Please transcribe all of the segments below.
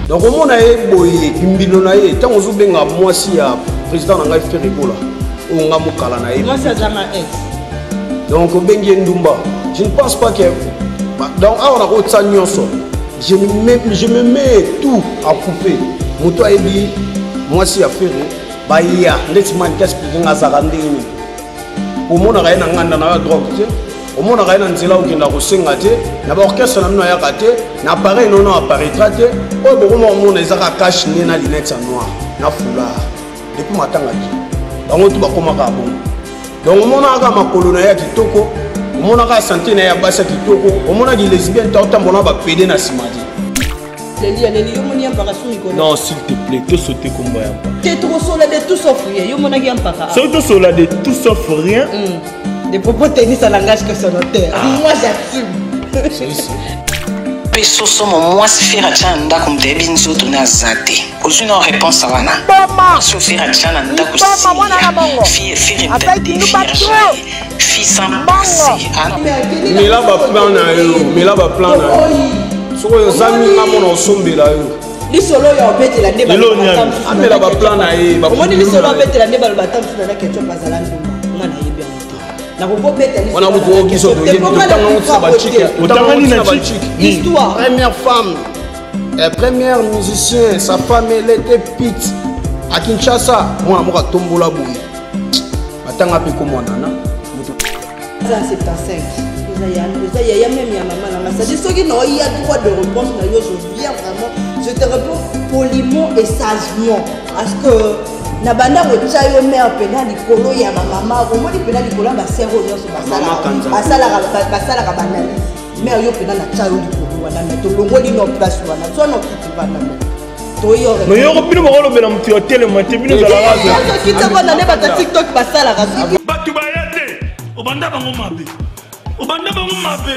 Donc omona ye boye bimbilo na ye ntango ozobenga mwasi ya président na ngai Ferre Gola oyo nga mokala na ye. Mwasi azanga ex. Donc obengi ye ndumba. Je ne pense pas que donc awa nakotisa nyonso. Je me mets tout à couper. Moto ayebi mwasi ya Ferre baya ndeti mani explique nga azalaka ndenge nini. Omonaka ye na nganda na yo drogue te, omonaka ye na nzela okenda kosenga te, na baorchestre na bino ayaka te, na appareil nono apparaîtra te. Oyo bokoma komona ezaka cache nde na lunette ya noir na foulard depuis matangaki bango tu bakomaka bongo. Donc omonaka makolo na ye ya kitoko, omonaka sante na ye ya basi ya kitoko, omonaki lesbienne ta otambola na bapede na nsima te. Leli ya leli, yo moni ya mpaka su mikolo. Non, s'il te plaît, tosote kombo ya mpaka. Te, tokosola de tout sauf rien. Yo monaki ya mpaka. Soki tosola de tout sauf rien. Des propos tenus, ça n'engage que son auteur. Ah. Moi, j'assume. Mpe soso mo mwasi Ferre atya na ndako, moto ayebi nzoto na aza te. Ozwi na réponse wana, so Ferre atya na ndako Ferre fille sans passé. Mela baplan na yo, mela baplan na yo. Soki ozangi nga mona osombela yo. Lisolo oyo obetela nde amela baplan na ye. Omoni lisolo obetela nde baloba ta mosusu na ketchup azala ndumba. Nga nayebi yango te, nakokobeta. Wana kutu okiso Otangani na chiki. Histoire. Première femme, première musicien, sa femme, elle était pite à Kinshasa. Mwana moko atombola boye, batanga mpe komwanana moto. Eza 75, eza yaya même ya mama nanga. C'est-à-dire soki na oya droit de réponse na yo, je viens vraiment, je te réponds poliment et sagement, parce que na banda kotya yo mare mpena likolo ya bamama, omoni mpena likolo ya basere oyo nyonso basalaka baanalyse. Mare, yo mpena natya yo likolo wana, me tolongoli no place wana, zwa no kiti vanda me. Mais yoko bino bakolobela moto ya telema te, bino ezalaka kita wana nde bato ya TikTok basalaka. Bato baya te, obanda bango mabe, obanda bango mabe.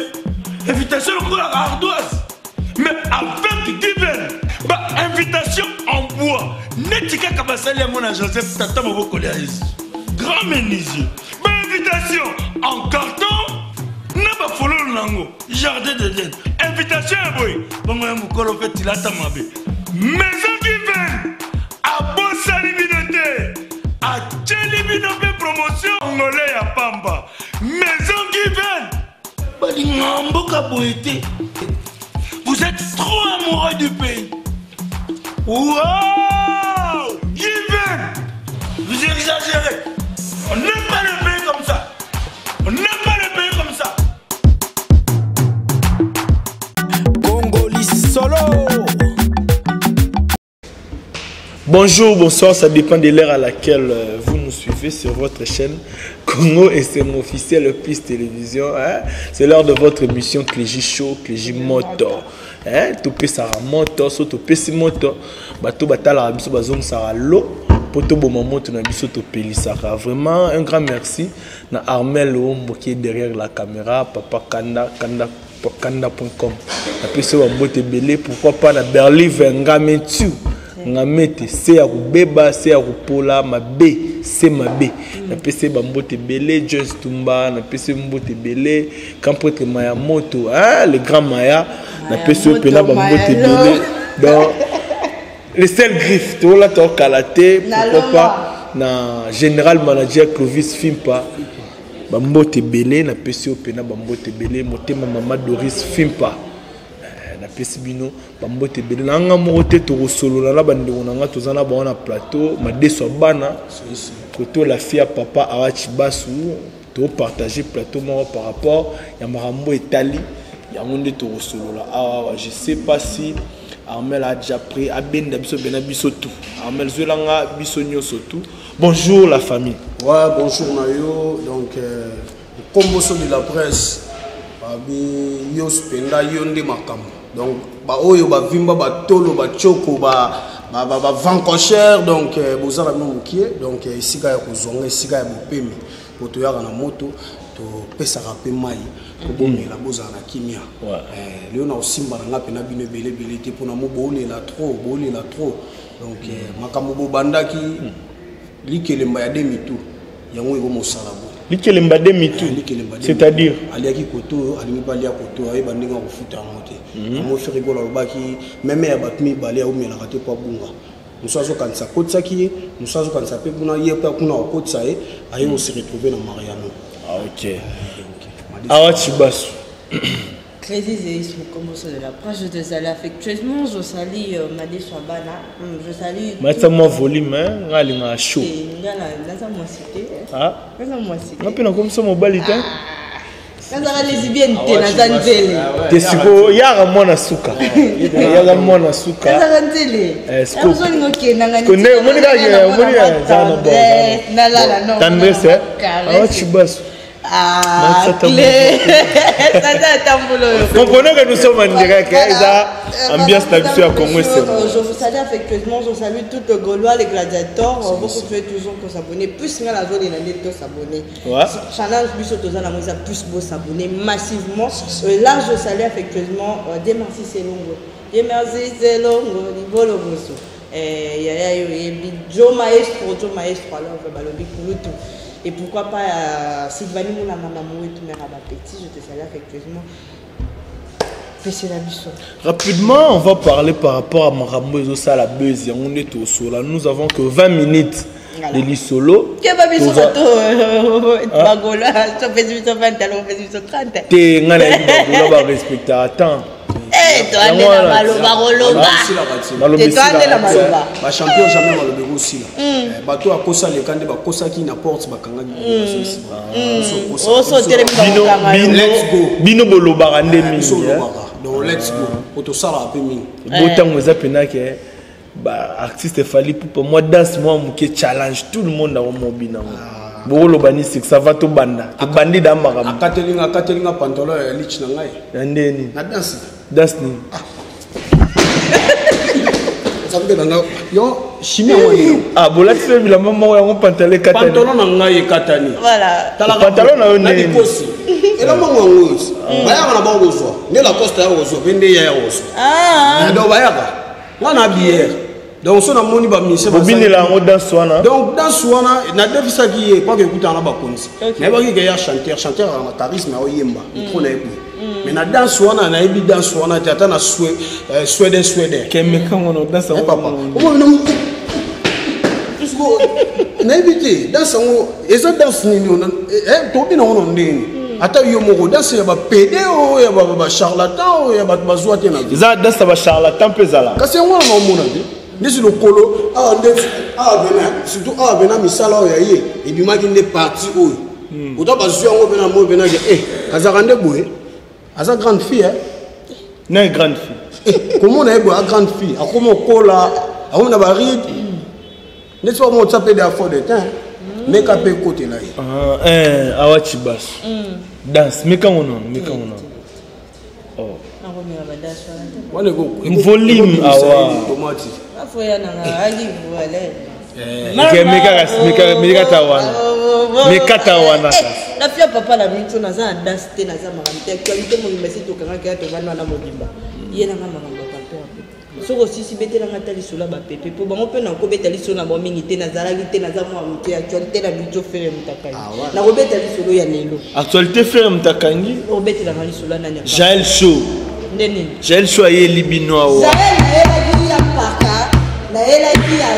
Invitation lokola ardoise, mais avec Given, ba invitation en bois neti kaka basali yango na Joseph, tata mobokoli ya Yesu, grand menuisier. Bainvitation en carton na bafololo nango, jardin d'Eden. Invitation ya boye bongo ya mokolo mpe tilata mabe. Maison Given abosani bino te, atieli bino mpe promotion ngole ya pamba. Maison Given balingaka mboka boye te. Vous êtes trop amoureux du pays. Wow, Given, vous exagérez. On n'aime pas le pays comme ça, on n'aime pas le pays comme ça. Congoli solo. Bonjour, bonsoir, ça dépend de l'heure à laquelle vous nous suivez sur votre chaîne Congo et c'est mon officiel Plus Télévision. Hein? C'est l'heure de votre émission Clégie Show, Clégie Moto. Hein? Topesaka moto, so topesi moto, bato batalaka biso bazongisaka lo po toboma moto na biso topelisaka. Vraiment, un grand merci na Armel Ombo qui est derrière la caméra, Papa Kanda, Kanda kanda.com, napesi yo bambote ebele. Pourquoi pas na Berlive Ngametu Ngamete, se ya kobeba, se ya kopola mabe, se mabe. Napesi ye bambote ebele. Jones Tumba, napesi ye mbote ebele. Grand prêtre Maya Moto, hein, le grand Maya, napesi yo mpena bambote ebele. Donc les seuls griffes tolata okala te. Pourquoi pas na général manager Clovis Fimpa, bambote ebele napesi yo mpena bambote ebele. Motema mama Doris Fimpa, napesi bino bambote ebele. Na nga moko te, tokosolola na bandeko na nga, toza na bango na plateau. Madeso ya bana kotola fia papa Awachi Basu, topartage plateau moko par rapport ya makambo etali yango nde tokosolola awa. Je sais pas si Armel a déjà pris abenda biso bena biso tout. Armel, zwelanga biso nyonso tout. Bonjour la famille. Ouais, bonjour na yo. Donc nkomboso de la presse, babi yo mpenza, yo nde makambo. Donc baoyo bavimba batolo batioko bavancocher, donc boza na bino mokie. Donc esika ya kozwanga, esika ya bopemi, po toyaka na moto, topesaka mpe mai po bomela, bozala na kimia. Lelo na kosimba na nga mpena bino ebele ebele te, mpona mo boolela trop, boolela trop. Donc makambo bobandaki likelemba ya demi tour, yango ekomosala bo. Likelemba de mitu. C'est-à-dire aliaki koto oyo alingi mpe alia koto ayeba ndenge akofuta yango te. Yango Ferre Gola alobaki meme ya bato mibale aumelaka te mpo abunga. Mosusu azokanisa akotisaki ye, mosusu azokanisa mpe kuna ye mpe kuna akotisa ye, aye kose retrouver na Mariano. Ah, ok. Awa Chibasu. Crédit Zéis Mokomboso de la presse, je te salue affectueusement, je salue Madé Swabana, je salue. Matisa mwa volume, hein, nga alingaka chaud. Nga naza mwasi te. Ah. Naza mwasi te. Nga mpe nakomisa mobali te. Nazaka lesbienne te, naza nzele. Te sikoyo yaka mwana suka. Yaka mwana suka. Nazaka nzele. Nazolinga okenda nga nde omoni kaka omoni za na bon. Nalala non. Tendresse, awa Chibasu. Ah, clé. Ça, ça, Comprenez que nous sommes en direct. Hein, ambiance na biso ya Congo c'est. Je vous salue affectueusement, je salue tout le Gaulois, les gladiateurs. Vous pouvez toujours s'abonner. Plus nga la zone de s'abonner. Challenge biso toza na moza plus beau s'abonner massivement. Là je salue affectueusement Demarcy Selongo. Demarcy Selongo, Libolo Boso. Yaya yo yebi Joe Maestro, Joe Maestro alors balobi kulutu. Et pourquoi pas Sylvanie Mouna Mama Mouetou Mère Petit, je te salue affectueusement. Rapidement, on va parler par rapport à Marambo et la buzz. On est au sol. Nous avons que 20 minutes de l'isolo. Qui va biso bato bagola, so pesi biso 20 alors pesi biso 30. Te nga na bagola ba respecter attends. Eh, toi nde na maloba koloba. Maloba Te toi nde na maloba. Ba champion jamais maloba ekosila. Bato akosa leka nde bakosaki na porte bakangaki. Oso telemi bakokanga yo. Let's go. Bino bolobaka nde mingi. Biso olobaka. Donc let's go. Po tosalaka mpe mingi. Botango eza pena ke ba artiste Fally Ipupa moi danse moi muke challenge tout le monde na mobina. Bokoloba ni sik ça va to banda. To bandi da makambo. Akatelinga akatelinga pantalon ya lich na ngai. Ya ndeni. Na danse. Danse ni. Nzambe na ngai yo chimie yango nini? Ah bolati pe bilamba moko yango pantalon ekatani. Pantalon na ngai ekatani. Voilà. Pantalon na yo nini? nini? Likosi. Elamba yango oyo. Bayaka na bango kozwa. Nde Lacoste ya kozwa pe nde ya ya kozwa. Ah. Donc bayaka. Nga na bière. Donc so namoni ba musiciens bobinela yango danse wana. Donc danse wana na defisaki ye pas que ekutana na bakonzi. Nayebaki ke ya chanteur, chanteur azalaka na charisme aoyemba micro na ye boye. Mais na danse wana nayebi danse wana te ata na Sweden Sweden. Kemeka ngono danse yango papa. Omoni nayebi te danse yango eza danse nini tobina yango na ndenge ata yo moko danse ya bapede oyo ya bacharlatan oyo ya bato bazwa te na eza danse ya bacharlatan mpe ezala kasi yango wana naomona te ndesi lokolo awa nde awa pena surtout awa pena misala oyo ya ye ebimaki nde parti oyo ota bazwi yango pena moi pena ke eh azalaka nde boye aza grande fille eh na grande fille komona ye boye a grande fille akoma okola akoma na baride neti bakoma otsa mpe de afo de teint meka mpe ekotela ye awa Chibasu danse mekango nono mekango nono oh volume awa tomati mekata wana mekata wana nafia papa na miso naza na danse te naza makambo te actualité mobimba esi tokangaki ya tovandi wana mobimba ye nanga makambo ya papa soki osisi betelanga ata lisolo ya bapepe mpo bango mpe nakobeta lisolo na bango mingi te nazalaki te naza mwa moke actualité na biso Ferre Mutakangi nakobeta lisolo ya lelo actualité Ferre Mutakangi obetelanga lisolo ya nani Jael Show nde nini Jael Show ayeli bino awa Jael nayelaki ya paka nayelaki ya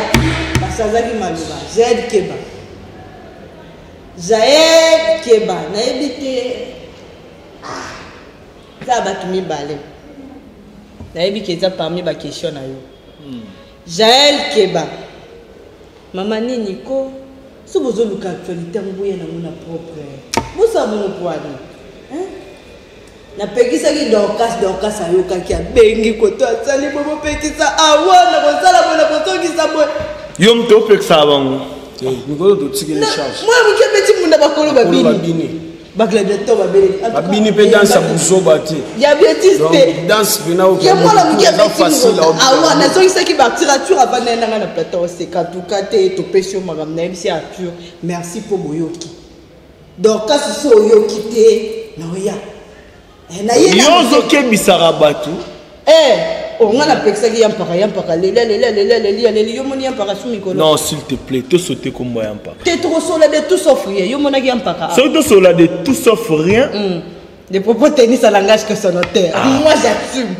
basazaki maloba Jael Keba Jael Keba nayebi te eza bato mibale nayebi ke eza parmi ba question na yo Jael Keba mama nini ko so bozoluka actualité yango boya nango na propre bosala bongo poani napekisaki Dorcas Dorcas ayokaki abengi koto asali boye bopekisa awa na kosala boye na kozongisa boye yo moto opekisaka bango mikolo totikeli charge mwana moke abeti munda bakolo babini bagladiateur babeleli babini mpe danse ya buzoba te ya betise te danse mpena ye mwana moke abeti awa nazongisaki baarthur arthur avanda nanga na plateau oseka tuka te topesi yo makambo nayebisi arthur merci mpo boyoki Dorcas so oyoki te naoya yo ozokebisaka bato Oh, nga napekisaki ya mpaka, ya mpaka leli aleli aleli aleli aleli, yo moni ya mpaka su mikolo. Non, s'il te plaît, tosote kombo ya mpaka. Te, tokosola de tout sauf rien. Yo monaki ya mpaka? Soki tosola de tout sauf rien. Des propos tennis à langage que son auteur. Ah. Moi, j'assume.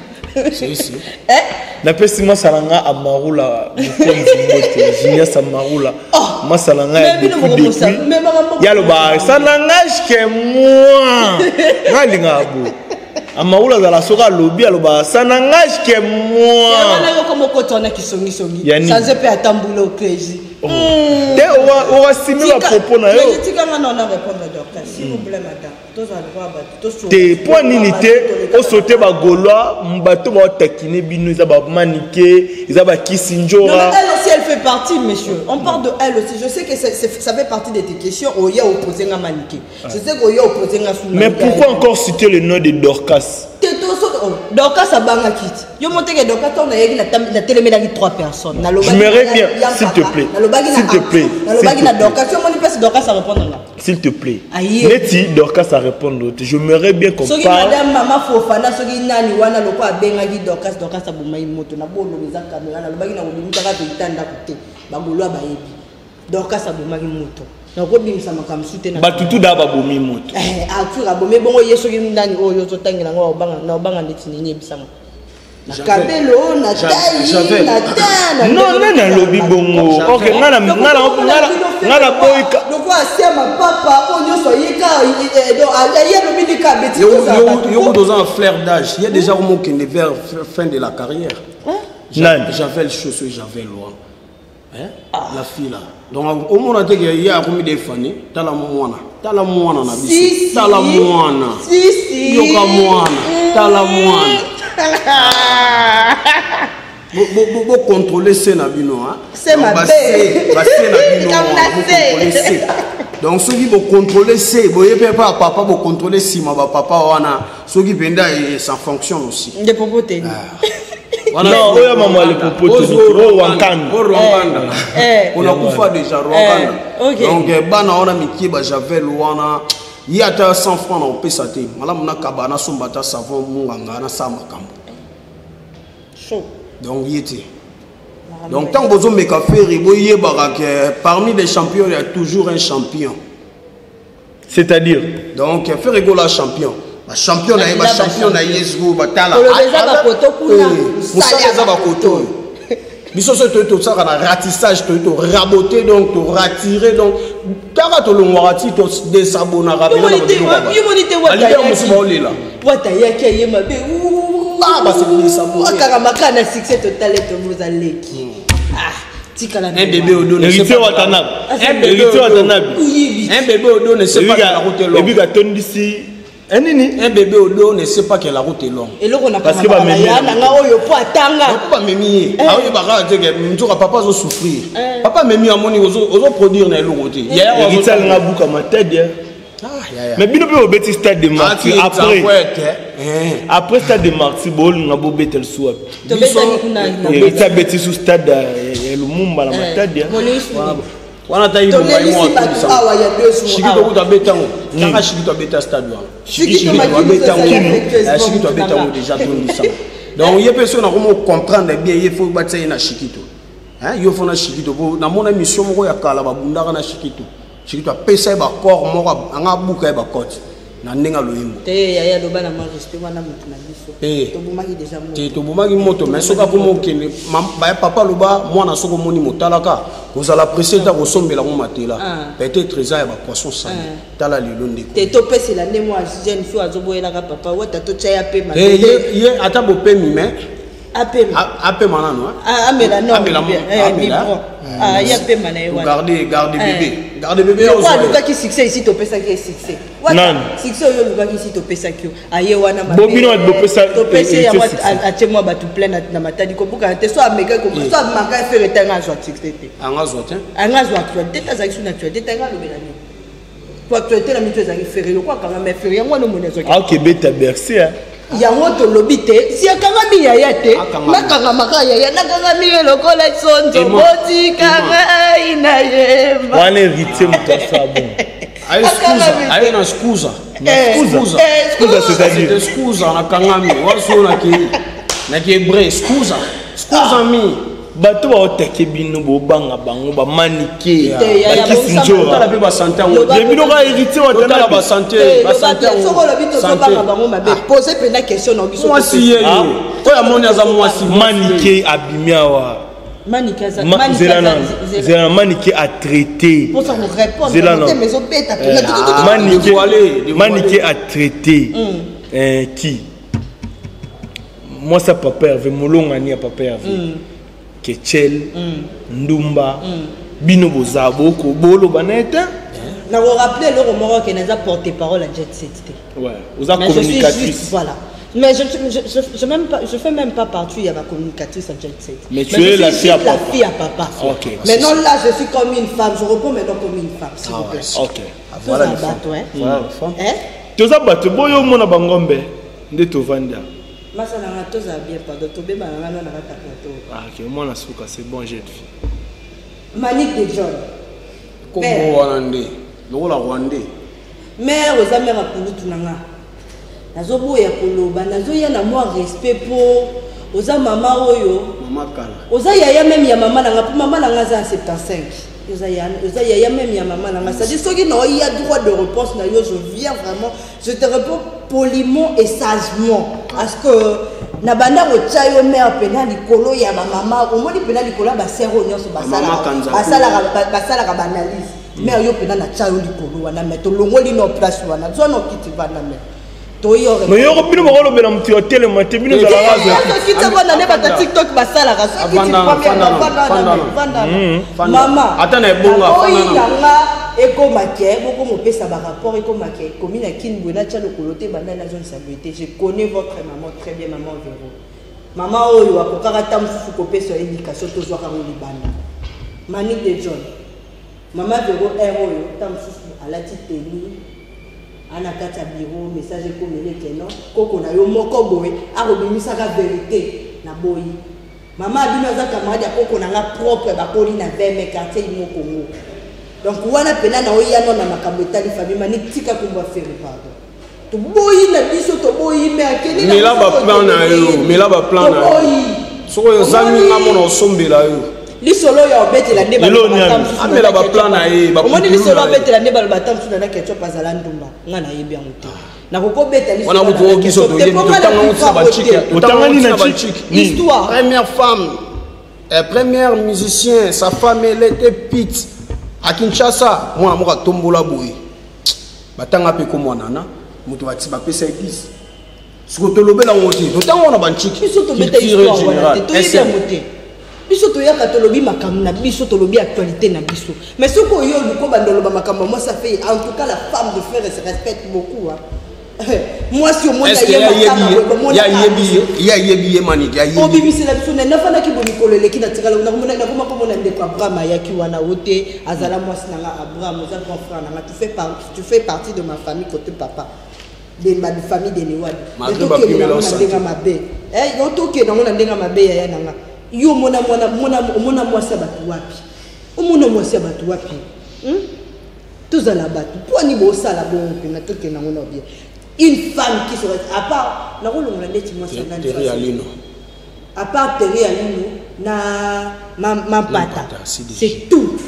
Si, si. Eh? Napesi masala nga Amarula mokonzi mbote, Junias Amarula. Oh. Masala nga ya Mais bino depuis bokomosa- depuis. mais makambo- Yaloba ça n'engage que moi. Nga alingaka boye. Amarula azala soki alobi, aloba ça n'engage que moi. Wana yo komo okota wana kisongisongi. Ya nini? Sanze mpe atambula oclési. Te, owasimi bapropos na yo. Tikanga na ona répondre, docteur, s'il vous plaît, madame. Tozala lokola bato tosola. Te, mpo nini te osote bagaulois, bato baotakine bino, eza bamanike, eza bakisi Non, mais njora. elle aussi, elle fait partie, monsieur. On parle de elle aussi. Je sais que ça fait partie de tes questions. Oya opposé à Maniké. Je sais qu'Oya opposé à Soumani. Mais pourquoi encore citer le nom de Dorcas? Oh, Dorcas a banga kit. Yo monte que Dorcas on a yaki na télémélaki trois personnes. Na lobaki Je m'aimerais na bien, Yam s'il te Papa, plaît. na lobaki na S'il te Arthur, plaît, na lobaki s'il na te plaît. Dorcas. Yo moni place Dorcas a répondre là. S'il te plaît. Aïe. Neti Dorcas a répondre. Je m'aimerais bien qu'on Soki parle. madame mama Fofana, soki nani wana loko abengaki Dorcas, Dorcas abomai moto na bolo eza caméra, na lobaki na kobimisa kaka etanda kote. Bagolo bayebi. Dorcas abomaki moto. Na kobimisa makambo mosusu te na Batutu da babomi moto. Eh, Arthur abomi bongo ye soki nani oyo ozotangela ngo obanga na obanga ndeti nini ebisanga. Na Javel. kabelo, na tai, Javel. na ta, na Non, ndenge nani alobi na- bongo? Javel. Ok, nga na nga na nga na boyika. Lokola asia mapapa oyo nyonso ayeka, donc, aye alobi ndika abeti tozala bato. Yo dans un flair d'âge, il y a déjà un qui est vers fin de la carrière. Nani? Javel Chausseux, Javel Loa. Hein? La fille là. Donc au moment où il y a remis des fans, tala mwana, tala mwana na biso. Si, si. Tala mwana. Si, si. Yoka mwana, tala mwana. Bo contrôler c'est na bino, hein. C'est Donc, ma ba belle. c'est, ba c'est na bino, Comme la bo C. contrôler c'est. Donc ceux qui vont contrôler c'est, boye pe pa papa bo contrôler si ma ba papa wana, ceux qui penda et ça fonctionne aussi. Nde popo te. Wana Non, oyo mama le popo te, oyo Wankanda. Oyo Rwanda. Eh. On a kufa déjà Rwanda. Eh, ok. Donc bana wana mikie ba Javel wana, ye ata 100 francs na opesa te. Malamu na kaba na somba ta savon munganga na sa makambo. Chaud. Donc ye te. Donc tant bozo meka faire boyebaka que parmi les champions il y a toujours un champion. C'est-à-dire? Donc faire rigoler champion. Ba champion na ye, ba Ba champion na ye zgo ba tala. Koloba eza Ah, ba koto kuna. Eh, mosala eza ba koto. Biso so toyei tosaka na ratissage, toyei toraboter, donc toratire, donc kaka tolongwaka ti todesabonaka Yo moni te, yo moni te wata balibia yaki. mosusu baolela. Wata yaki aye mabe. Ah, ba se désabonner. Akanga na succès total et toboza leki. Ah, tikala Un bébé au dos ne sait Héritier pas. Watanabe. Un bébé Héritier au dos. Watanabe. Oyebi. Un bébé au dos ne sait pas que la route est longue. Ebika tondisi. Nini? Un bébé au dos ne sait pas que la route est longue. Eloko na Parce que kanga bamemi ya na nanga oyo po atanga. Donc bamemi ye. Aoyebaka te ke nzoka papa azo souffrir. Eh. Papa amemi amoni ozo produire na eloko te. Yaya ozo- Héritier alinga buka matadi, hein. Ah, yaya. Mais bino mpe bobeti stade de martyr Ah, après. ti, eh. Après stade de martyr, bolinga bobeta lisusu wapi? Tobetaki kuna na Héritier abeti su stade ya Lumumba na Matadi, hein. Molisi. Wana ta ibonga Tolelisi ye mwa bato atondisa. awa ya deux jours Shikito awa. kutu abeta yango. Kaka Shikito abeta stade wana. Shikito Shikito makili abeta yango. sasa ya Eh, Shikito abeta yango déjà atondisa. Donc ye mpe soki nakomi comprendre bien, ye faut batia ye na Shikito. Hein, yo faut na Shikito po namona mission moko ya kala babundaka na Shikito. Shikito apesa ye bacor moko, anga abuka ye bacote na ndenge aloyembo. Te, yaya aloba na mwa respect wana motu na biso. Eh. Tobomaki déjà moto. Te, tobomaki moto, mais soki akomi okende, baya papa aloba mwana soki omoni motalaka kozala pressé ta kosombela ngo matela. Ah. Peut-être eza ya bapoisson sali. Ah. Tala lelo ndeko. Te, topesela nde mwa jeune fille azoboyelaka papa wata totya ye apema. Eh, ye ata bopemi mais Apema. Apema nano, hein? Ah, amela non, Amela bien. mo- Eh, amela. biberon. Ah, ye apema na ye wana. Garde, garde Eh. bébé. Garde bébé Lokola ozwa ye. alukaki succès ici, topesaki ye succès. Wata, Nani? succès oyo olukaki ici, topesaki yo. Aye wana mabe. Bobino ati bopesa Topesi ye yango héritier succès. atie mwa bato plein na matadi kobukana te. So amekaki so amaka efere te, anga azwa succès te. Anga azwa te. Anga azwa actualité te, azalaki su na actualité te, anga alobela nini? Po actualité na mito ezalaki fere, lokola akangami efere yango wana omoni azwaki. Akebeta Bercy, hein. Yango tolobi te, si akangami yaya te, Akangami. nakangamaka yaya, nakangami ye lokola sonzo, Ema. botika ngai na yemba. Wana héritier moto asala bon. Aye scusa, Akangami te. aye na scusa. Eh, Scusa. Scusa. eh, Scusa, c'est-à-dire? C'était scusa nakangami. Waso na ki. Naki hébreu, scusa. Scusa mi. Bato baotake bino, bobanga bango bamanike. Te, ya, ya, bakisi bongisa njoka. Tala pe ba santé yango. Loba- Ye bino ka héritier Totala Watanabe. ba santé, Te, ba loba santé te, yango. soki olobi tozobanga Santé. bango mabe, pose mpena question na biso. Mwasi ye Ah. yo. Oyo amoni aza mwasi. Manike abimi awa. Manike aza- Manike Zela aza- nano. zela- Zela nano, manike atraité. Mposa korépondre, Zela nano. motema ezobeta mpenza. Tu, tu, tu, tu. Manike, Dévoilé, dévoilé. Manike a traité qui? Moi, ça, papa Hervé, Molongani ya papa Hervé. Kechel, Ndumba, Bino Boza, Boko, Bolo, Banete. Nakorappele eloko moko ke naza porte parole ya Jet Set te. Ouais, oza Mais je suis juste, communicatrice. voilà. Mais je, je, je, je, même pas, je fais même pas partie, il y a ma communicatrice à Jet Set. Mais tu je es suis la fille à juste la papa. fille à papa. Ok. Maintenant là, je suis comme une femme. Je réponds maintenant comme une femme, s'il vous plaît. Ok. Voilà Toza les femmes. bato, hein. Voilà les femmes. Hein? Toza bato, boyo mona bangombe, nde tovanda. Masa nanga toza bien, pardon. Tobeba nanga na kata plateau. Ah, ok, mwana suka, c'est bon, jeune fille. Manique de John. Kombo wana nde. Lokola Rwandais. Mare, oza mare ya kulutu na nga, nazoboya koloba, nazoya na mwa respect mpo oza mama oyo. Mama Kala. Oza yaya meme ya mama na nga, mpo mama na nga aza ya 75. Oza yaya meme ya mama na nga, c'est-à-dire soki na oya droit de réponse na yo, je viens vraiment, je te réponds poliment et sagement, parce que na banda kotya yo mare mpena likolo ya bamama, omoni mpena likolo ya basere oyo nyonso Mama Kanza. basalaka baanalyse. Mare, yo mpena natya yo likolo wana, me tolongoli no place wana, zwa na okiti vanda, me toyo. Mais yoko bino bakolobela moto ya telema te, bino ezalaka Okiti vanda nde bato ya TikTok basalaka. Soki Avanda, première, fanda, vanda fanda, wana, vanda wana. Fanda. Mama Ata na ebonga, naboyi fanda na nga ekoma ke bokoma opesa barapport, ekoma ke ekomi na kini boye, natya lokolo te, banda nazongisa boye te. Je connais votre maman très bien, maman Vero, mama oyo akokaka ta mosusu kopesa yo éducation, tozwaka ngo libanda. Manique de John, mama Vero, aire oyo ta mosusu alati teni ana kati ya bureau, message ekomeli keno koko na yo moko boye akobimisaka vérité. Naboyi mama abino aza camarade ya koko na nga propre, bakoli na 20 quartier imo Congo. Donc wana mpena na oya no na makambo etali famille. Mani, tika kombo Ferre, pardon, toboyi na biso, toboyi me akende na Mela biso. ba plan na yo, mela ba plan na yo. Toboyi. Soki ozangi nga mona osombela yo. Lisolo oyo obetela nde Lelo baloba niami. ata mosusu Amela na ba plan na ye, ba omoni pupulu lisolo na ye. obetela nde baloba ata mosusu na ketchup azala ndumba, nga nayebi yango te, nakokobeta lisolo Wana na kutu biso ketchup te, toyebi mpo nga na totanga ngo tina kufa bachike. te. Otanga nini na Totanga chike? chike. Nini? Histoire. Première femme, première musicien, sa femme elle était pite à Kinshasa. Mwana moko atombola boye. Batanga mpe komwanana, moto bati bapesa église. Siko tolobela yango te, totanga wana banchiki. Biso tobeta Culture histoire wana te, générale. toyebi yango te. Biso toyaka, tolobi makambo na biso, tolobi actualité na biso. Mais soki oyo oluko banda oloba makambo ya mwasi Ferre, en tout cas la femme de Ferre se respecte beaucoup, hein. Mwasi omoni Est-ce que aye ya matanga yebi boye, bomoni ye ya kaka. yebi ye ya yebi ye maniki ya yebi ye. Obimisela biso na nafandaki bo mikolo eleki na tikala, nakoma komona ndeko Abraham ayaki wana o te, azala mwasi na nga. Abraham oza grand frère na nga, tu fais partie de ma famille côté papa, de ma famille de Newadi. Malgré tokende bapimela nango na santé. ndenge mabe. Eh, yo tokende nango na ndenge mabe, yaya na nga. Yo omona mwana omona mwasi ya bato wapi? Omona mwasi ya bato wapi? Tozala bato, mpwani bosala bongo mpena? Tokende nango na bien. Une femme qui serait à part, nakolongola ndeti mwasi ya nani? Terry Alino. À part Terry Alino na Mampata. Mampata, CDG. C'est tout.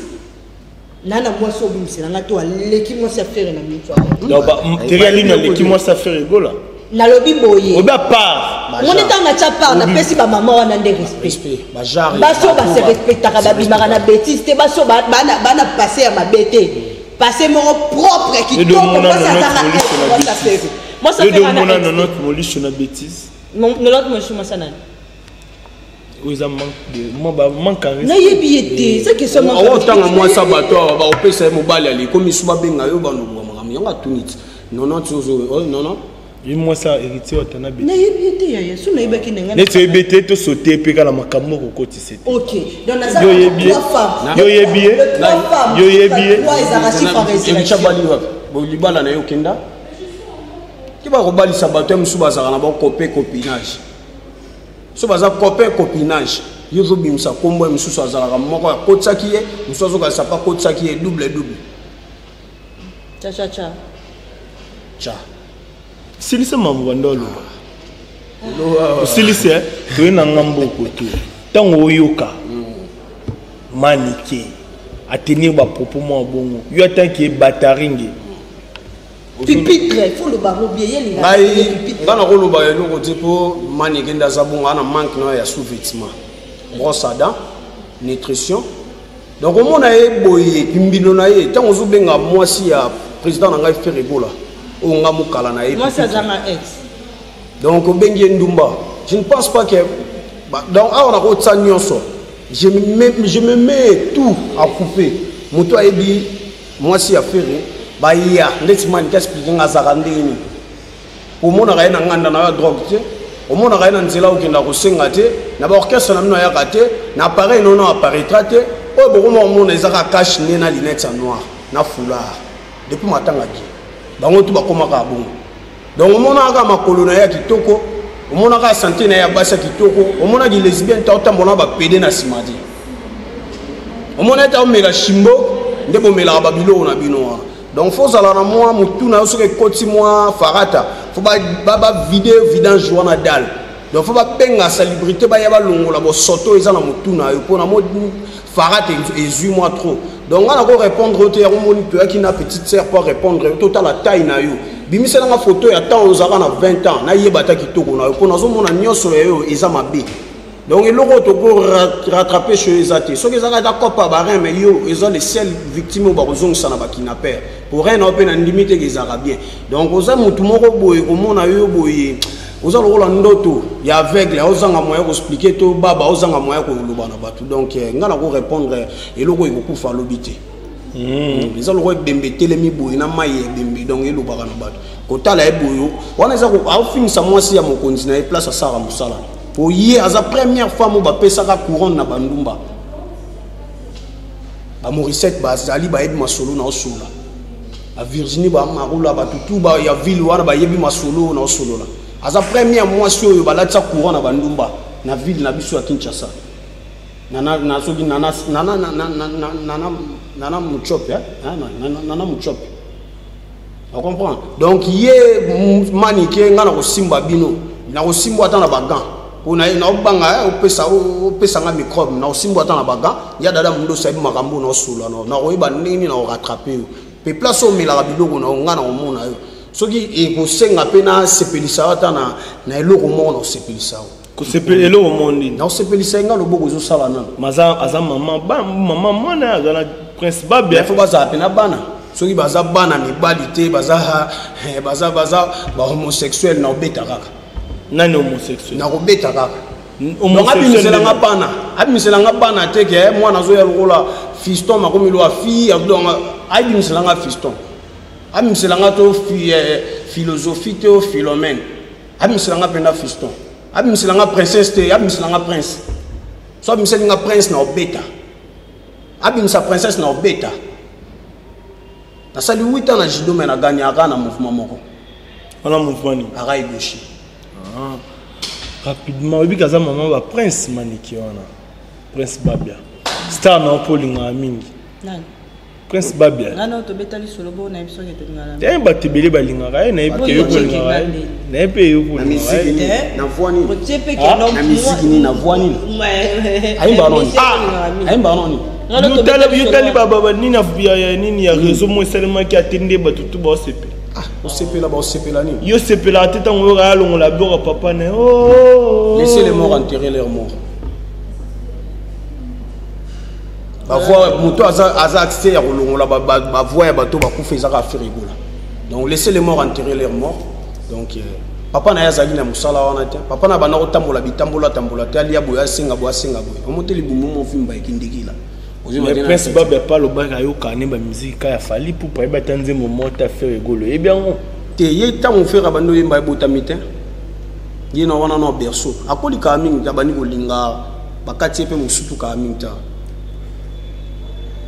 Nana mwasi obimisela nga to aleki mwasi ya Ferre na miso. Donc, Terry Alino aleki mwasi ya Ferre Gola? Nalobi boye. Obi à part. Omoni, ntango natya part, napesi bamama wana nde respect. Respect. Bajare. Basi oyo base respectaka, babimaka na bétise te, basi oyo bana passé ya mabe te, passé moko propre. Yo de Kitoko. mona Mwasi nonote azaka molisho na mwasi bêtise. ya Ferre, mwasi Yo de ya Ferre ana mona ex te. nonote molisho na bêtise. Nonote molisho mwasi nani? Oyo eza manque de manque à respect. Nayebi ye te, eza question. Awa otanga mwasi ya bato awa, baopesa ye mobali aleko misu, babenga yo banobwa makambo yango atuni ti nono ti ozo oyo nono. Ye mwasi ya héritier Watana bêtise. Nayebi ye te, yaya, so nayebaki na ngai. Neti oyebi ete tosote mpe kala makambo okokotisa te. Ok, donc naza Yo yebi ye. trois femmes. Yo yebi ye. Le trois femmes. Yo yebi ye. Trois ezalaka chiffre ya Ebicha résurrection. bali wapi? Bo libala na ye okenda ti bakobalisa bato ya mosusu, bazalaka na bacopain copinage. So baza copain copinage, yo ozobimisa nkombo ya mosusu, azalaka moko akotisaki ye, mosusu azokanisa mpe akotisaki ye double double. Cha cha cha. Tcha. Silisa mambo banda oloba. Osilisi toye na ngambo koto ntango oyoka Manike atenir bapropos mwa bongo, yo atanke bataringe. Pupitre, faut loba ngo bien, ye linga. Ngai nga nakoloba eloko te mpo Manike nde aza bongo, ana manque nayo ya sous-vêtement, brosse à dents, nutrition. Donc omona ye boye, kimbilo na ye, ntango ozobenga mwasi ya président na ngai Ferre Gola, oyo nga mokala na ye. Mwasi azanga ex. Donc obengi ye ndumba, je ne pense pas que donc awa nakotia nyonso, je me mets tout à couper. Moto ayebi mwasi ya Ferre, baya ndeti Manike explique nga azalaka ndenge nini. Omonaka ye na nganda na yo ya drogue te, omonaka ye na nzela okenda kosenga te, na baorchestre na bino ayaka te, na appareil nono apparaîtra te. Oyo bokoma komona eza kaka cache-nez na lunette ya noir na foulard. Depuis matangaki bango tu bakomaka bongo. Donc omonaka kaka makolo na ye ya kitoko, omonaka santé na ye ya basi ya kitoko, omonaki lesbienne ta otambola na bapede na nsima te, omona ete omela shimbo nde bomelaka babiloko na bino wana. Donc fo ozala na mwa motu na yo, soki ekoti mwa farata, fo bavide vidange wana dale. Donc fo babenga salubrité, baya balongola bosoto eza na motu na yo mpona mo farata ezwi mwa trop. Donc nga nako répondre yo te. Yango moni toyaki na petite sœur po répondre yo. Totala taille na yo, bimiselanga photo ya temps ozalaka na 20 ans, nayeba ata kitoko na yo, mpo nazomona nyonso ya yo eza mabe. Donc eloko oyo toko rattraper chez eza te. Soki ezalaka ata cope ya barin, mais yo eza le seul victime oyo bakozongisa na bakidnapper po rein na yo mpe na ndimi teke ezalaka bien. Donc oza motu moko boye, komona yo boye oza lokola ndoto ya aveugle, ozanga moyen koexpliquer to baba, ozanga moyen koloba na bato. Donc ngai nako répondre, eloko ekokufa alobi te. Eza lokola ebembe etelemi boye na mai ya ebembe, donc elobaka na bato kotala ye boye wana eza aofingisa mwasi ya mokonzi na ye, place asalaka mosala, po ye aza première femme oyo bapesaka couronne na bandumba. Bamorisete bazali bayebi masolo na osolola, bavirginie, bamarula, batutu ya ville wana bayebi masolo na osolola. Aza première mwasi oyo balatisa couronne na bandumba na ville na biso ya Kinshasa. Nana na soki nana nana nana nana nana Muchope, nana Muchope, ocomprendre. Donc ye Manike, nga na kosimba bino, na kosimba ata na bagan mpo naobanga opesanga microbe, na kosimba ata na bagan ya dada mundosi, ayebi makambo na osola, nakoyeba ndenge nini na korattraper yo. Mpe place oyo omelaka biloko na yo, nga na komona yo. Soki ekosenga mpe nasepelisa yo ata na eloko moko, na kosepelisa yo. Kosepela eloko moko nini? Na kosepelisa ye nga, loboko ezosala nano. Aza, aza mama ba, mama mwana aza na Prince Babia. Fo bazala mpe na bana. Soki baza bana mibali te, baza bahomosexuel, na obeta kaka. Nani homosexuel? Na kobeta kaka. Donc abimiselanga bana, abimiselanga bana te ke mwana azoya lokola fiston, makomi loa fille. Donc abimiselanga fiston, abimiselanga to philosophie te, Philomène, abimiselanga mpenza fiston, abimiselanga princesse te, abimiselanga prince. So abimiselinga prince, na obeta. Abimisa princesse, na obeta. Nasali 8 ans na judo, me nagagnaka na mouvement moko. Wana mouvement nini? Arai goshi. Ah. Rapidement, oyebi kaza mama ba prince Maniki wana, Prince Babia, star na mpo olingaka mingi. Nani? Prince Babia. Ngana tobeta lisolo bo na biso ke tolingana. Te, bato ebele balingaka ye, nayebi ke yo kolingaka ye, nayebi mpe yo Na musique nini? Na voix nini? Otie mpe Na musique nini? Na voix nini? Ayimba noni, ayimba noni. Yotali bababa nini ya nini ya réseau mo esalemaki ate nde bato tu baosepela. Osepela, baosepela nini? Yo sepelaka te ntango oyoka alongola biloko papa na ye? Laissez les morts enterrer leurs morts. Bavoix, moto aza accès ya kolongola bavoix ya bato bakufa, ezaka affaire egola. Donc laissez les morts enterrer leurs morts. Donc papa na ye azalaki na mosala wana te. Papa na banda kotambola bitambola tambola te, alia boye, asenga boye, asenga boye, omo te libumu movimba ekindikila. Prince Babia pa alobaki ayokaka ne bamusique ka ya Fally Ipupa, ayeba ata nzembo moko te affaire egolo, oyebi yango? Te, ye ntango Ferre abandi oyemba, ebotami te. Ye na wana na berceau akolikaka mingi te, abandi kolinga bakati ye mpe mosutu kaka mingi te.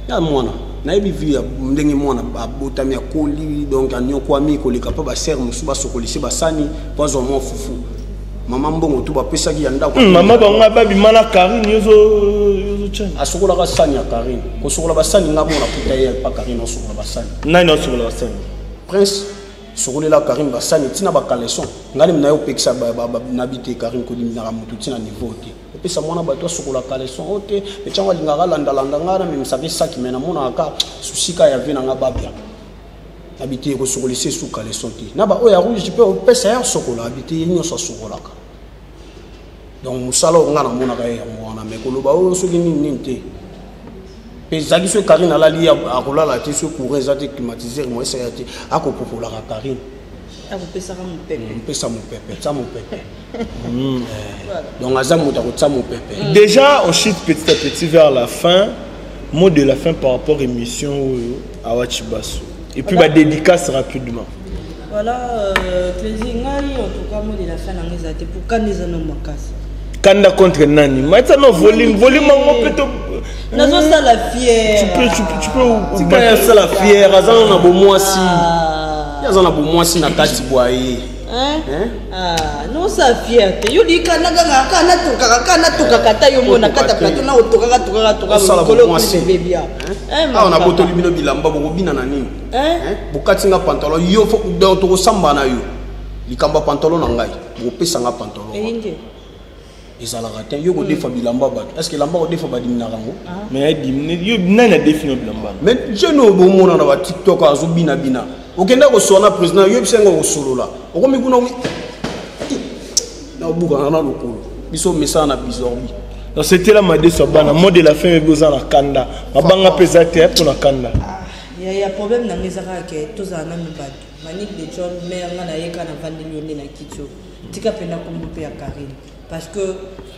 Ya mwana nayebi vi ya ndenge mwana abotami, akoli, donc anyokwami koleka mpo basere mosusu basokolise basani mpo azwa mwa fufu, mama mbongo tu bapesaki ya ndako. Mama bango babima na Karine, yozotyani. Asokolaka sani ya Karine, kosokola basani nga mona puta ye pa Karine osokola basani. Nani osokola basani? Prince. Sokolela Karine basani ntina bacaleçon. Ngai nde naye opekisa nabi te Karine koliminaka motu ntina niveau te. Opesa mwana bato asokola caleçon o te. Etango alingaka alandalanda ngai namemisaka esaki me namonaka ka susika ya vie na ngai babia. Nabi te kosokolisa esu caleçon te. Na ba oyo ya rouge mpe opesa ye asokola abi te ye nyonso asokolaka. Donc mosala oyo ngai namonaka ye yango wana me koloba oyo soki nini nini te. Mpe ezalaki soki Karine alali ye akolala te soki courant eza te climatiseur mo esaya te akopopolaka Karine. Akopesaka mopepe. Mpesa mopepe, tia mopepe. Donc aza moto akotia mopepe. Déjà on chute petit à petit vers la fin. Mot de la fin par rapport à émission oyo Awa Tshibasu. Et puis ba dédicace rapidement. Voilà, Clézy ngai en tout cas mot de la fin nanga eza te pour kanda eza na makasi. Kanda contre nani? Maïta non volume, volume en peut nazosala fier. Tu peux Tika ya sala fier aza na bomwasi. Aza na bomwasi na kati bwa ye. Hein? Ah, non ça fier te. Yo lika na kaka kana tokaka kana tokaka ta yo mona kata plateau na otokaka tokaka tokaka Osala lokolo bomwasi. bébé bien. Hein? Awa na botoli bino bilamba bokobina na nini? Hein? Bokati nga pantalon yo fo donc tokosamba na yo. Likambo ya pantalon na ngai, bokopesa nga pantalon. Eyinge. Ezalaka te yo kodefa bilamba bato. Est-ce que elamba kodefa badiminaka yango? Mais yo nani adefi no bilamba? Mais jeune oyo bomona na ba TikTok azobina bina. Okenda koswana président yebisa ngo kosolola. Okomi kuna na obuka na lokolo. Biso mesana na bizorbi. Donc c'était la madeso bana mot de la fin eboza na kanda. Mabanga pesa te pour na kanda. Ah, ya problème na ngeza kaka ke tozala nanu bato. Manique de John mère nga na yeka na vandeli yo nde na kiti oyo. Tika pena kombo pe ya Karine. Parce que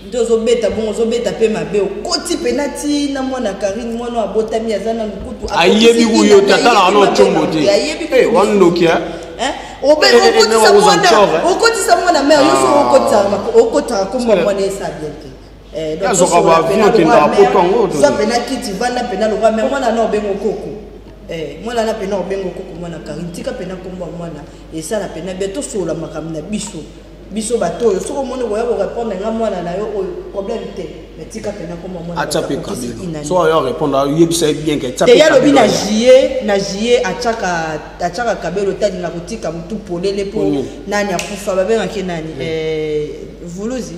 nde ozobeta bongo ozobeta pe mabe okoti pena ti na mwana Karine mwana abotami aza na lukutu. Ayebi kuyo te atalaka na tshombo te. Ayebi Eh, wandoki eh. Hein? Eh, eh, eh, Okotisa mais mwana, ozanchor, eh. okotisa mwana mère yo so okotisa okotaka kombo mwana esa bien te. Eh, donc, Ya zoka tosola ba pena avion lokwa okendaka mère, poto yango, to- zwa pena kiti vanda pena lokwa mère mwana na obengo koko. Eh, mwana na pena obengo koko mwana Karine tika pena kombo ya mwana esala pena bien tosola makambo na biso. Biso bato oyo soki omoni koya korépondre nga mwana na yo oyo problème te mais tika pena kombo ya mwana Atia pe bato akokisi kabelo. inani. So ayo répondre yebisa ye bien ke atia Te pe ya lobi na kabelo. juillet na juillet atiaka kabelo te alinga kotika motu polele mpo nani akufa babengaki nani Vuluzi.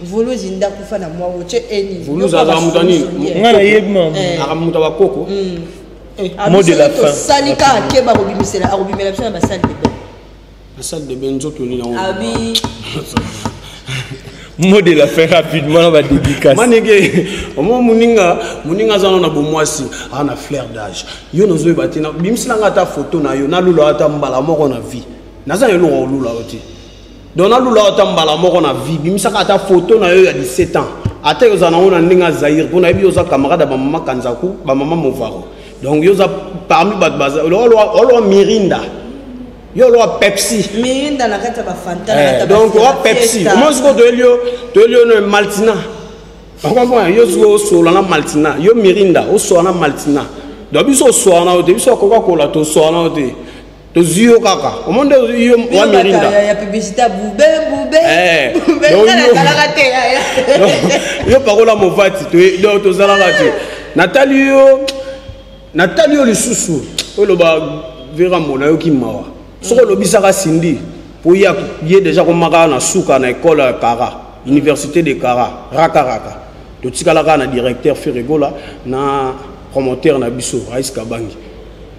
Vuluzi nde akufa na mwa otie eni. Vuluzi azalaka moto ya nini? Nga nayebi mama. Azalaka moto ya bakoko. Mot de la fin. Tosali kaka keba akobimisela akobimela biso na basale de bain. La salle de bain nzoto nini yango? Abi. Mot de la fin rapidement na ba dédicace. Maneke, omo muninga, muninga aza na bomwasi, a na fleur d'âge. Yo nozo yeba te na bimisela nga ata photo na yo, na lula ata mbala moko na vie. Naza na eloko lula yo te. Donc na lula ata mbala moko na vie, bimisaka ata photo na yo ya 17 ans. Ata yo za na ona ndinga Zaire, pona yebi yo za camarade ba mama Kanzaku, ba mama Movaro. Donc yo za parmi ba baza, lo lo lo Mirinda. Yo lo Pepsi. Mirinda na kati ya ba Fanta, na kati ya ba Donc Fiesta. wa Pepsi. Moi siko to elio, to elio no Maltina. On comprend yo siko sola na Maltina, yo Mirinda, o sola na Maltina. Donc biso sola na ote, biso Coca-Cola to sola na ote. To zio kaka. Au monde yo wa Mirinda. Ya publicité boube boube. Eh. Boube Donc, na yo- talaka te ya ya. Donc, yo parola movati to donc to zalaka te. Nathalie yo Nathalie yo lisusu oloba vera mona yo ki mawa. Soko lobisaka Cindy po ya ye déjà komaka na suka na école ya Kara, université de Kara, raka raka. To tikalaka na directeur Ferregola na promoteur na biso Raïs Kabangi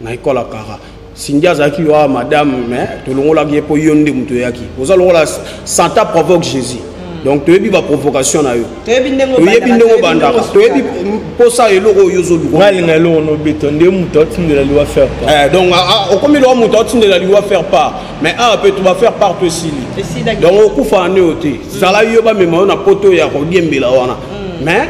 na école ya Kara. Cindy azalaki wa madame mais tolongolaki ye po yo nde moto oyaki. Oza longola Santa provoque Jésus. Donc toyebi ba provocation na yo. Toyebi ndenge Toyebi ndenge obandaka. Toyebi posa eloko oyo ozoluka. Nga alinga eloko no beto nde moto atindela liwa faire part. Donc, okomi loka moto atindela liwa faire part. Mais awa pe to ba faire part to esili. Esilaki. Donc okufa nde yo te. Zala yo ba mema yo na poto ya kodiembela wana. Mais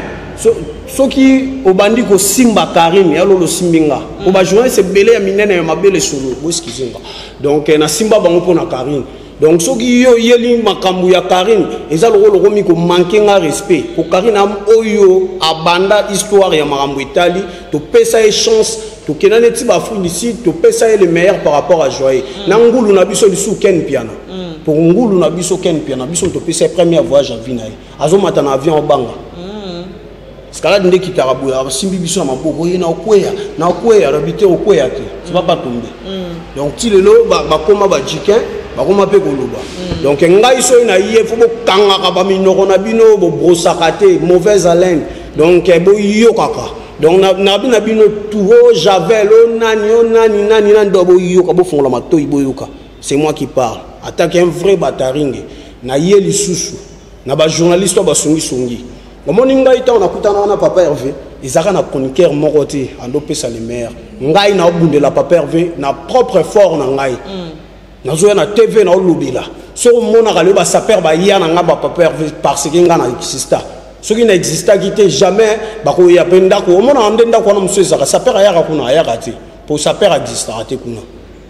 soki obandi kosimba Karine ya lolo simbinga. Oba journaliste ebele ya minene ya mabele solo, bo excuse nga. Donc na simba bango pona Karine. Donc soki yo yeli makambo ya Karine eza lokolo komi ko manquer nga respect. Ko Karine am oyo abanda histoire ya makambo etali, to pesa ye chance, to kena neti ba Afrique du Sud, to pesa ye le meilleur par rapport à Joyeux. Na ngulu na biso lisu Ken Piana. Pour ngulu na biso Ken Piana, biso to pesa ye premier voyage à vie na ye. Azo mata na avion obanga. Escalade nde ekitaka boye, asimbi biso na maboko, ye na okweya, na okweya, alobi te okweya te, tu vas pas tomber. Donc ti lelo bakoma bajikin, bakoma mpe koloba. Donc ngai soki na ye, fo bokangaka baminoko na bino, bobrosaka te, mauvaise haleine. Donc boyokaka. Donc nabi na bino tu, o Javel, o nani, o nani, nani, nani, donc boyoka, bofongola matoi, boyoka. C'est moi qui parle. Attaque un vrai bataringue. Na ye lisusu, na bajournaliste oyo basongisongi. Omoni ngai ntango nakutana wana papa Hervé, ezalaka na chroniqueur moko te andopesa le maire. Ngai naobundela papa Hervé na propre fort na ngai. Nazoya na TV, naolobela. Soki omonaka lelo basaper baya na ngai bapapa Hervé, parce que ngai na exista. Soki na existaki te, jamais bakoya mpe ndako. Omonaka nde ndako wana mosusu ezalaka saper ayaka kuna, ayaka te, po saper existaka te kuna.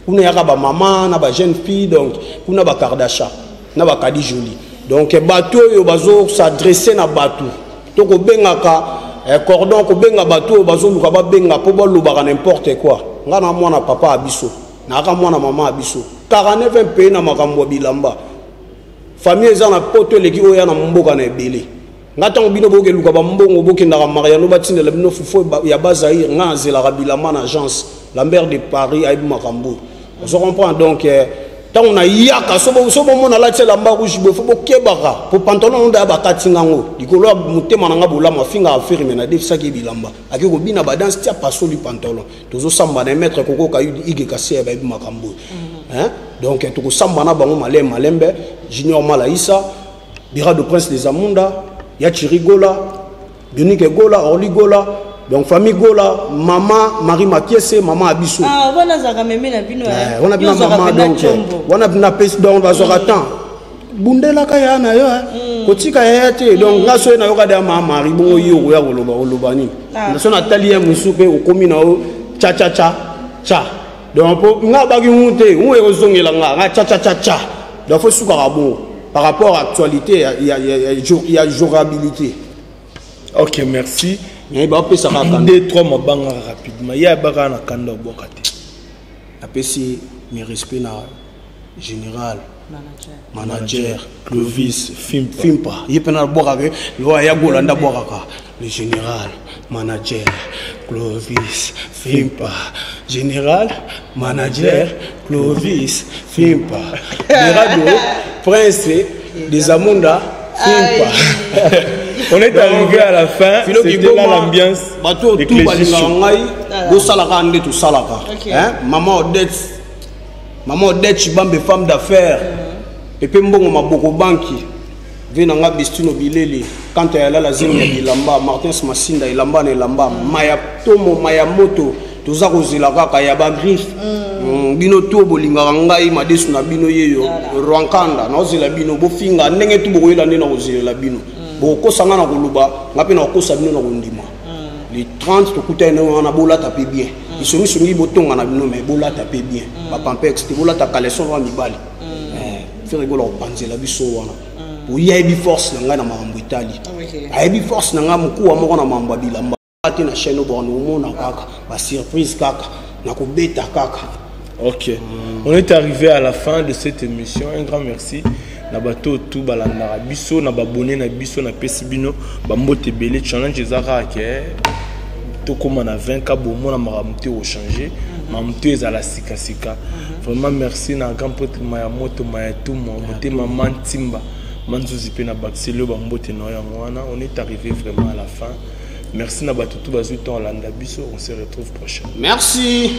Kuna eyaka bamama na bajeune fille, donc kuna bakardasha na bakadi joli. Donc bato oyo bazosadresse na bato to kobengaka cordon, kobenga bato oyo bazoluka babenga mpo balobaka n'importe quoi. Nga na mwana papa ya biso, nayaka mwana mama ya biso, 49 pays na makambo ya bilamba. Famille eza na poto eleki oyo ya na mboka na ebele. Nga ntango bino bokeluka bambongo, bokendaka Mariano, batindela bino fufu ya Bazaire, nga nazelaka bilamba na agence Lambert de Paris, ayebi makambo oyo, ozo comprendre. Donc ntango nayaka, so bomona alati elamba rouge boye, fo bokebaka, po pantalon ngo daya bakati ngango likolo ya motema na nga bolamu. Afingaka firme, nadefisaki ye bilamba, ake kobina badanse, tia pasoli pantalon. Tozosamba na maître Kokoka Ige Kaseya, bayebi makambo oyo. Hein? Donc tokosamba na bango malembe malembe. Junior Malaisa, Birado Prince des Amunda, Yachiri Gola, Bionique Gola, Orly Gola, donc famille Gola, Mama Marie Makiese, Mama Abiso. Ah, wana azalaka meme na bino. Eh, wana bino mama, donc wana bino pesi, donc bazwaka temps. Bundelaka ya na yo, eh. Kotika ya te. Donc nga soki nayoka da Mama Marie bongo, yo okoya koloba, oloba nini? So natali ye mosusu mpe okomi na yo cha cha cha cha. Donc po nga baki ngu te, ngu ekozongela nga nga cha cha cha cha. Donc faut sukaka bongo par rapport à actualité ya durabilité. Ok, merci. Mais bapesaka kanda. Deux, trois mabanga rapidement. Ye abaka na kanda obwaka te. Napesi mes respects na général manager Clovis Fimpa. Fimpa ye mpe nabwakaka lo aya Gola nde abwakaka. Le général manager Clovis Fimpa, général manager Clovis Fimpa, Mirado Prince des Amunda Fimpa. On est arrivé à la fin. Philo C'était Kigoma, là l'ambiance. Bato de tu Clégie balingaka Show. ngai, bosalaka nde tosalaka. Hein? Mama Odette, mama Odette Chibambe, femme d'affaires, epe mbongo maboko banki ve na nga Bestino Bilele kanta ya lala zemi ya bilamba Martins Masinda elamba na elamba maya tomo maya moto toza kozela kaka ya bagriffe. Bino to bolingaka ngai madesu na bino yeyo rwankanda, naozela bino bofinga ndenge tu bokoyela nde na kozelela bino. Bokokosa nga na koloba, nga mpe na kokosa bino na kondima. Le 30 tokutani na wana, bolata mpe bien, lisongisongi botonga na bino, mais bolata mpe bien, bapampex te, bolata caleçon wana mibali. Ferre Gola kopanzela biso wana, oye ayebi force na ngai na makambo etali, ayebi force na ngai mokuwa moko na makambo ya bilamba te. Na chaîne obokana omona kaka basurprise kaka na kobeta kaka. Ok. On est arrivé à la fin de cette émission. Un grand merci. Na bato tu balandaka biso, na babone na biso, na pesi bino bambote ebele. Challenge eza kaka ke tokóma na 20 ka bomona makambo te ochange, makambo te ezala sikasika. Vraiment merci na grand prêtre Maya Moto Maya Tumo motema Mantimba Manzuzi mpe na bakiseli oyo bambote na yo yango wana. On est arrivé vraiment à la fin. Merci na bato tu bazwi temps olanda biso. On se retrouve prochain. Merci.